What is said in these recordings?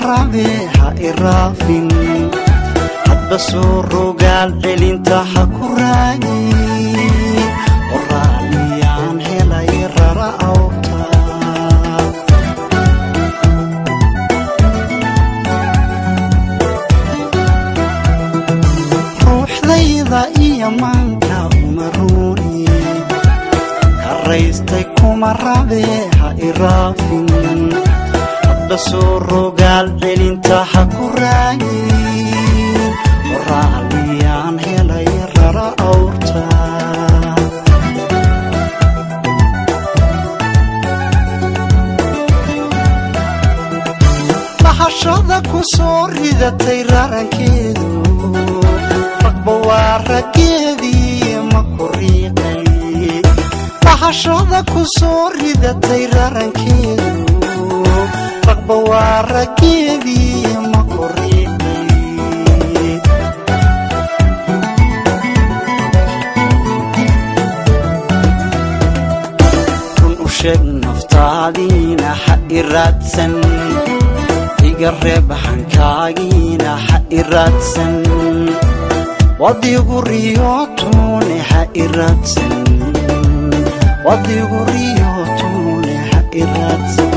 rabe ha iraafin hadba soo rogaal celinta ha ku raagin qoraaliyaan helay rara awrta ruuxdayda iyo maanka uma ruuni karaystay kuma rabe ha iraafin hadba soo rogaal celinta ha ku raagin qoraaliyaan helay rara awrta lahashada ku soo ridatay rarankeedu ragba waa raggeedii ma ku riiqay lahashada ku soo ridatay rarankeedu ragba waa raggeedii ma ku riiqay run u sheeg naftaadiina ha iraadsan iga reeb hankaagiina ha iraadsan wadigu riyootuune ha iraadsan wadigu riyootuune ha iraadsan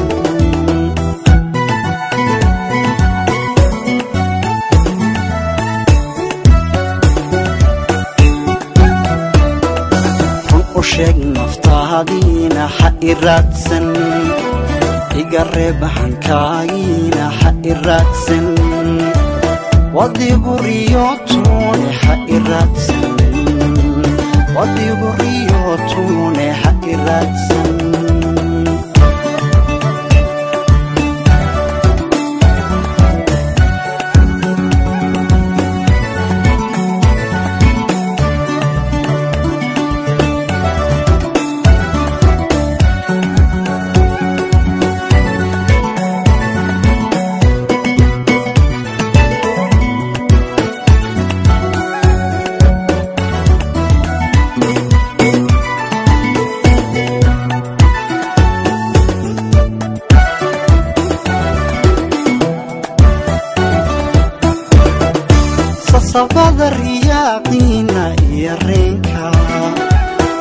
run u sheeg naftaadiina ha iraadsan iga reeb hankaagiina ha iraadsan wadigu riyootuune ha iraadsan wadigu riyootuune ha iraadsan sasabada riyaaqiina iyo reenka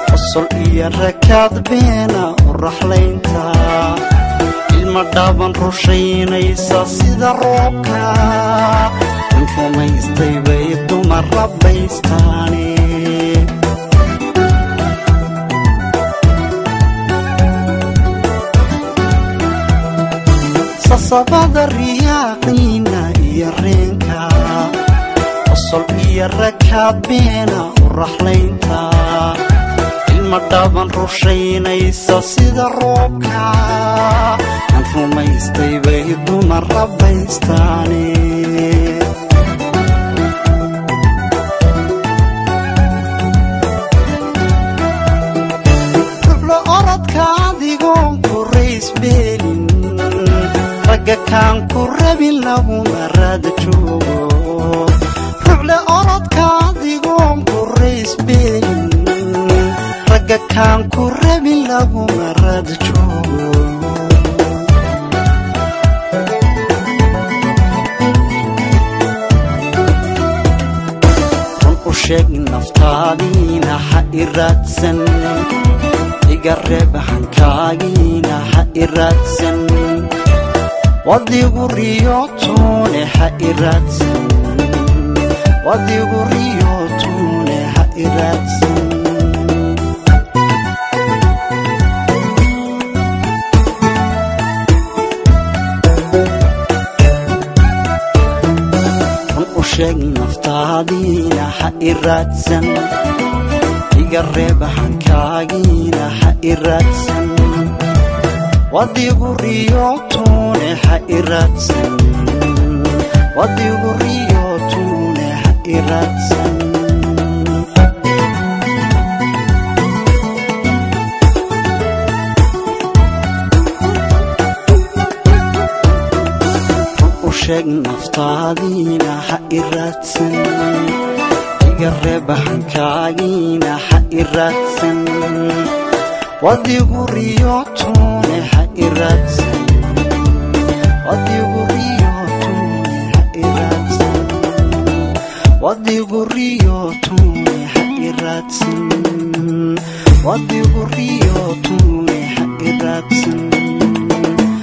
qosol iyo rakaad beena u raxlaynta ilma dhaaban rushaynaysa sida roobka in rumaystay bay dumar rabbaystaane sasabada riyaaqiina iyo reenka qosol iyo rakaad beena u raxlaynta ilma dhaaban rushaynaysa sida roobka aan rumaystay bay dumar rabbaystaane ruxlo orodka adigoon ku raysbeelin ragga kaan ku rabin laguma raada joogo ruxle orodka adigoon ku raysbeelin ragga kaan ku rabin laguma raada joogo run u sheeg naftaadiina ha iraadsan iga reeb hankaagiina ha iraadsan wadigu riyootuune ha iraadsan wadigu riyootuune ha iraadsan run u sheeg naftaadiina ha iraadsan iga reeb hankaagiina ha iraadsan wadigu riyootuune ha iraadsan wadigu riyootuune ha iraadsan run u sheeg naftaadiina ha iraadsan iga reeb hankaagiina ha iraadsan wadigu riyootuune ha iraadsan wadigu riyo. Wadigu riyootune ha iraadsan, wadigu riyootune ha iraadsan.